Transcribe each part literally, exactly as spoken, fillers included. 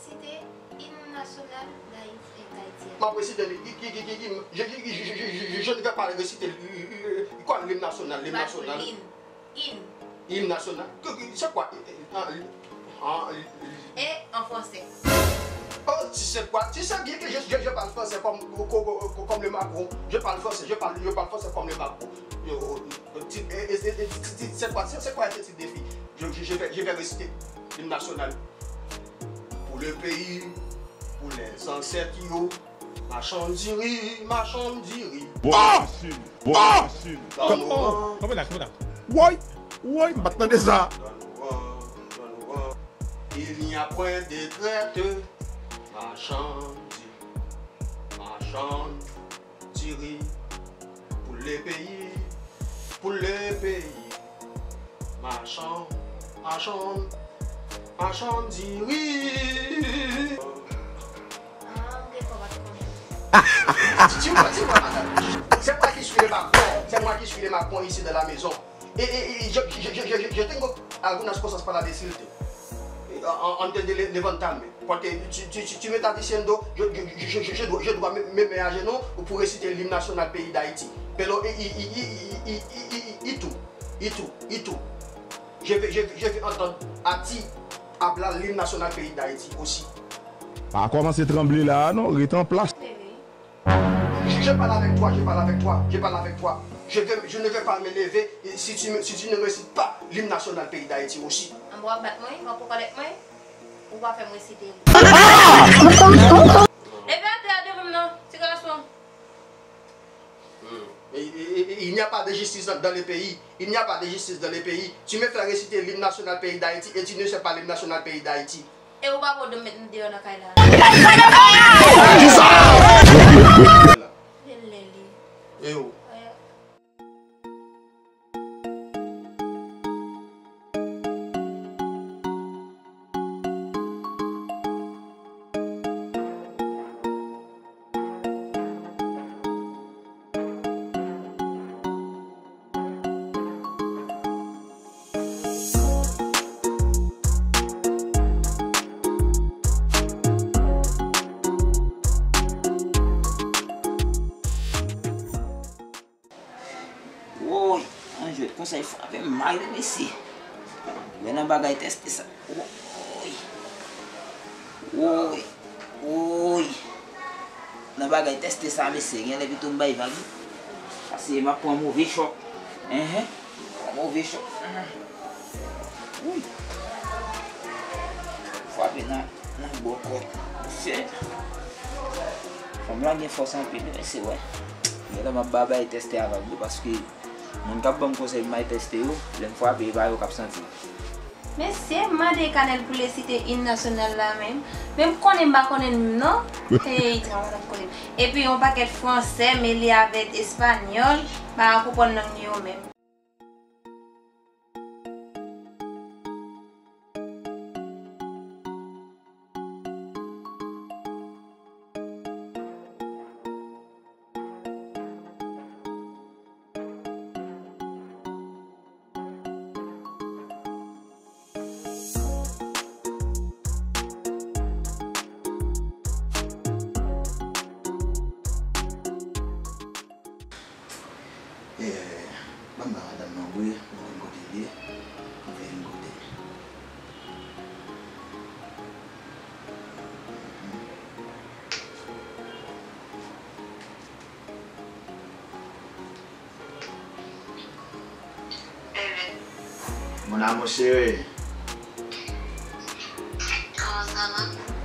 Site im nasyonal Dayiti, Dayiti a. M ap resite li. I, i, i, i, im. Je, je, je, je, je, je, je ne vais pas réciter l. I, i, i, i, quoi, l'hymne national, l'hymne national. Im. Im. Im nasyonal. Ke, ke, c'est quoi? Ah, ah, E an fransè. Oh, tu sais quoi? Tu sais bien que je, je, je parle français comme, comme, comme le Macron. Je parle français, je parle, je parle français comme le Macron. Yo, ti, e, e, e, e, ti, ti, ti, c'est quoi, c'est, c'est quoi ce type de fille? Je, je, je vais, je vais réciter l'hymne national. Pour le pays, pour les ancêtres, yo. Machann diri, machann diri. Bon, Racine, bon, Racine. Kòman, kòman la, kòman la? Woy, woy, m pa t tande sa. Il n'y a point de traite. Machann diri, machann diri. Pour le pays, pour le pays. Machann, machann, machann diri. Ah, ok, fò pa te konnen. Tu, tu vois, tu vois, madame. C'est moi qui suis le Macron. C'est moi qui suis le Macron ici dans la maison. Et, et, et yo, yo, yo, yo, yo tengo algunas cosas para decirte. Eh, an, an, antes de le-, levantarme. Porque tu, tu, tu, tu me estás diciendo, yo, yo, yo, yo, yo, yo dois me, me, me agenó pour réciter l'hymne national pays d'Haïti. Pero, y, y, y tú, y tú, y tú. Je vais, je, je vais entendre a ti hablar l'hymne national pays d'Haïti aussi. Pa kòmanse tranble la a non, rete an plas. Je, je parle avec toi, je parle avec toi, je parle avec toi. Je vais, je ne vais pas me lever si tu me, si tu ne récites pas l'hymne national pays d'Haïti aussi. An w ap bat mwen, w ap pran kòlèt mwen, ou pa fè m resite li. Leve atè a devan m non, ti gason. Hmm. Et, et, et, et il n'y a pas de justice dans, dans le pays. Il n'y a pas de justice dans le pays. Tu me fais réciter l'hymne national pays d'Haïti et tu ne sais pas l'hymne national pays d'Haïti. E ou pa pran do m met m deyò nan kay la. Kisa? Lè li. E ou? Woy, an jwèt konsa, li frape m mal wi mesye. Men nan bagay tèste sa. Woy. Woy. Woy. Nan bagay tèste sa mesye, genlè pito m bay vag wi. Paske m ap pran move chòk. Enhen. Pran move chòk. Woy. Frape nan, nan bò kò. Mesye. Fanm lan gen fòs anpil wi mesye, wè. Genlè m ap bay tèste avè m wi paske moun k ap ban m konsèy pou m al tèste yo, lè m frape, e pa yo k ap santi. Mesye, m mande Kanèl pou l resite im nasyonal la menm. Men m konnen m pa konnen l menm non. Hey, travay la m konnen. Epi yon pakèt fransè mele avèk espanyòl, m pa ka konprann lang yo menm. Eh, ban m ba madanm nan bri, mwen konn kote l ye, mwen vin kote. Mon amour chéri. Comment ça va?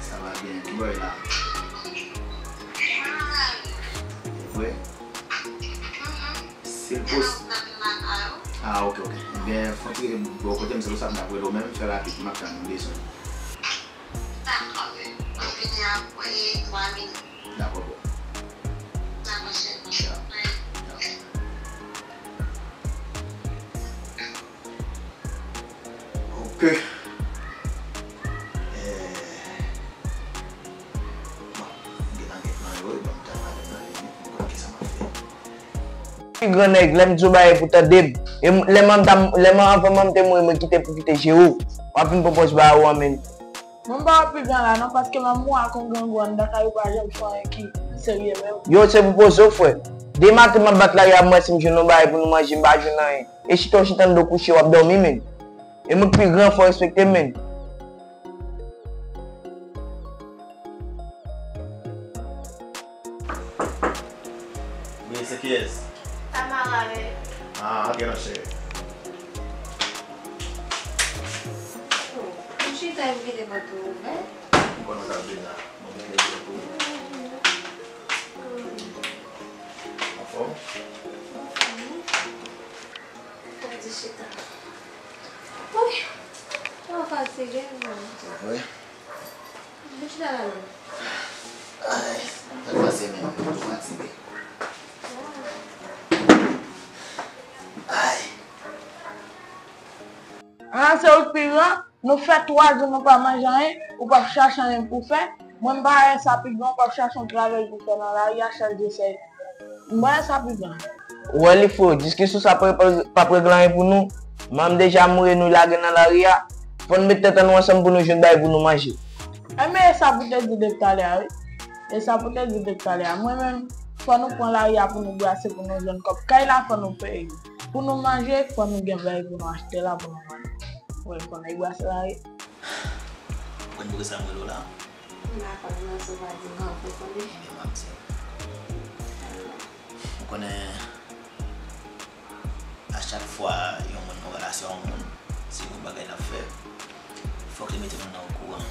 Ça va bien. Ki bò w ye la? E vre? Si l pos-, ah, ok, ok. Ebyen, fò m rete bò kote m, se pou sa m t ap rele w menm, fè rapid, m ap tann ou bezwen. Dakò, ok. M ap vini apre twa minit. Dakò, bò. Dakò, cheri. Ya. Ya. Ok. Eh, bon, m gentan gen plan yo, e ban m tann madanm nan vini, m konn kisa m ap fè. Pi gran nèg, lè m di w bagay pou tande m. E m, lè manman m ta, lè manman, avan manman m te mouri, mwen kite pou kite Jero. W ap vin pran pòz ba ou an menm. Mwen m pa wè pi gran la non, paske m ap mouri ak yon grangou anndan kay ou pa janm fè anyen ki serye menm. Yo, se pou poze w, frè. Demen maten m ap bat lari a, m wè si m jwenn yon bagay pou nou manje, m pa jwenn anyen. E chita w chita anndan w kouche, w ap dòmi, menn. E moun ki pi gran, fò w respekte m, menn. Wi, se kiyès? Tamara, wi. Ah, ok, non, cheri. Oh, m chita epi kite pòt ou ouvè. M konnen w t ap vin la. Mwen gen plezi pou ou. Anfòm? Anfòm, wi. Fòk di chita. Woy, mwen fatige, mwen. Se vre? Vin chita la menm. Ay, sa pase menm, mwen tou fatige. Ay. Ah, se ou k pi gran? Nou fè twa jou nou pa manje anyen, ou p ap chache anyen pou fè. Mwen m pa wè sa pi gran, ou p ap chache yon travay pou fè nan lari a, chaje sèy. M pa wè sa pi gran. Ou wè li fou, diskisyon sa p ap, p ap regle anyen pou nou. Manman deja mouri, nou lage nan lari a. Fò n met tèt an nou ansanm pou nou jwenn bagay pou nou manje. Enben, e sa pou te di depi talè a, wi. E sa pou te di depi talè a. Mwen menm, fò nou pran lari a pou nou brase, pou nou jwenn kòb. Kay la, fò nou peye. Pou nou manje, fò nou gen bagay pou nou achte la, pou nou manje. Wi, fò nèg brase lari. Konn poukisa m rele w la? M pa konn non, si w pa di m, mwen pa konn. Ebyen, m ap di w. Ou konnen, a chak fwa yon moun nan relasyon ak yon moun, se yon bagay l ap fè, fòk li mete moun nan okouran.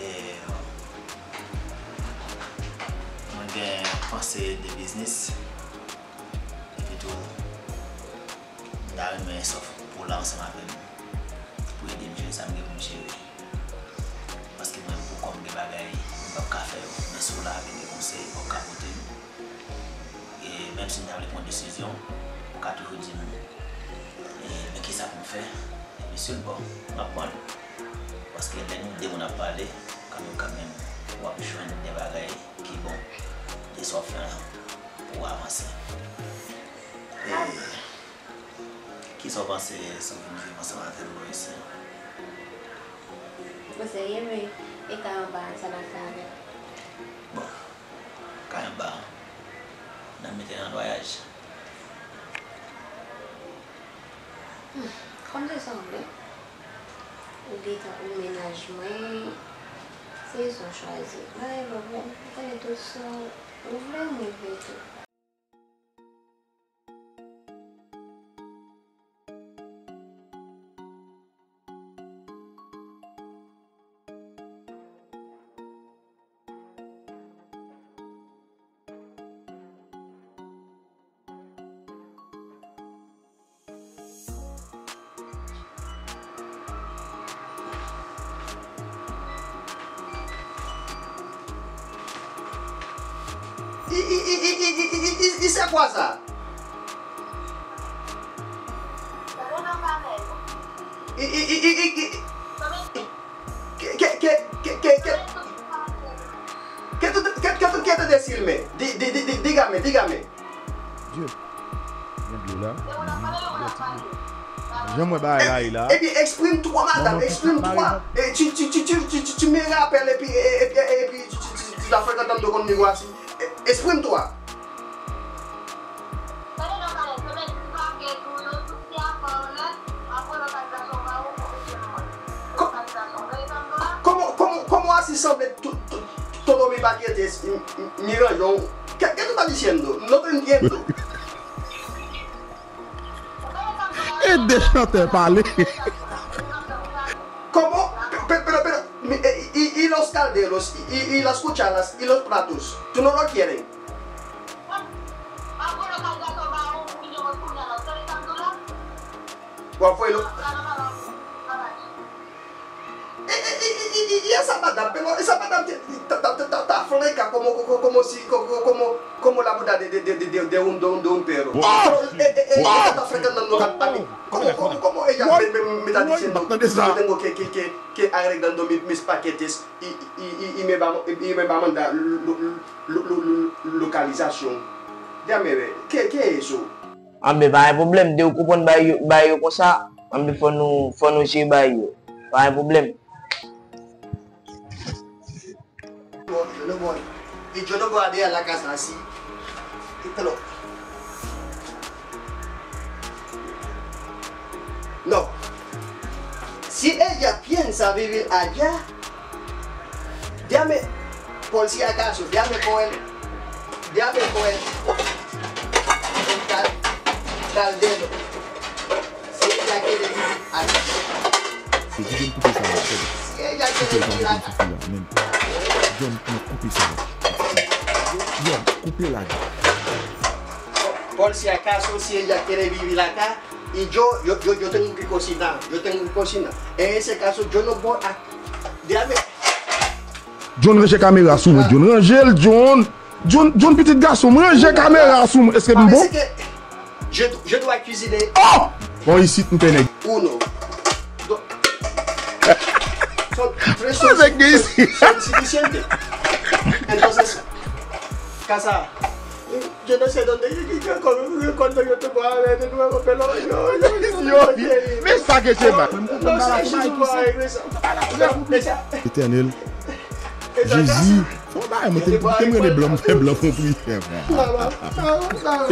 E, mwen gen panse de biznis, epi tou, m ta renmen si w la ansanm avè m pou ede m jere sa m gen pou m jere. Paske mwen, pou kò m gen bagay, m p ap ka fè yo. Men si w la, gen de konsèy ou ka pote m. E menm si m ta vle pran desizyon, ou ka toujou di m, e, men kisa pou m fè. Epi si l bon, m ap pran l. Paske lè nou de moun ap pale, kanmenm, kanmenm, w ap jwenn de bagay ki bon de sa w ap fè an pou w avanse. E, kisa w panse si w vin viv ansanm avè m bò isi? Ou serye, men e kay anba a, sa n ap fè avè l? Bon, kay anba a, n ap mete nan lwayaj. Hmm, kòm se sa w vle. Ou gentan ou mennaj mwen, se sa w chwazi. Pa gen pwoblèm, ou konnen tout sa w vle, mwen vle tou. I, i, i, i, i, i, i, i, i, c'est quoi ça? I, i, i, i, i, i, que, que, que, que, que, que, que tú, que tú, que tú quieres decirme? Di, di, di, di, dígame, dígame. Dye. Gen dlo la. Jan m wè bagay la ye la. Eh bien, exprime-toi, madame, exprime-toi. Et tu, tu, tu, tu, tu, tu, tu me rappelles, et puis, et, et, et puis, tu, tu, tu, tu, tu as fait entendre de conneries aussi. Eh, exprime-toi. Ko-, komo, komo, komo así sanble to-, to-, todo mi paquete es mi, mi, mi rayón? ¿Qué, qué tú estás diciendo? No te entiendo. E de chantè pale. ¿Cómo? Pe-, pe-, pero, pero, mi, eh, y, y, y los calderos, y, y, y las cucharas, y los platos, tú no lo quieres? W ap voye lo. E, e, e, e, e, e, e esa madam, pero esa madam te, ta, ta, ta, ta, ta flanka como, co-, co-, como si, co-, co-, como, como la muda de, de, de, de, de, de un, de un, de un perro. Pero, e, e, e, esa ta flankando, como, como, como ella me, me, me está diciendo que yo tengo que, que, que, que arreglando mi, mis paquetes y, y, y, y me va, y me va a mandar lo, lo, lo, lo, lo, localización? Déjame ver, ¿qué, qué es eso? Anben, pa gen pwoblèm, de ou konprann bagay yo, bagay yo konsa, anben, fò nou, fò nou jere bagay yo. Pa gen pwoblèm. No boy. Y yo no puedo abrir la casa así. Quítalo. No. Si ella piensa vivir allá, déjame, por si acaso, déjame coger, déjame coger el cal- caldero. Si ella quiere vivir allá. Se ki John koupe sa la, tande. Koupe l pa koupe l sou fou la, menm. John, non, koupe sa la. John, koupe la. Por si acaso, si ella quiere vivir acá, y yo, yo, yo, yo tengo que cocinar, yo tengo que cocinar. En ese caso, yo no voy a, déjame, John, ranje kamera sou mwen, John, ranje l, John. John, John, pitit gason m, ranje kamera sou mwen. Èske m bon? Parece que yo, yo doy cuisiner Oh! Bon, isit, m fè nèg. Uno. Do- Son tres Sa nèg gen isit. Son suficiente. Entonces, casa. Yo no sé dónde. Cuando yo te voy a ver de nuevo, pero yo, yo, Yo, men sa ke se ba. No sé si tú vas a regresar. Esa- Etènèl, esa Jezi, casa. fè yon bagay, mwen te te m rele blan, m fè blan pou priyè, frè. Mama, mama, mama.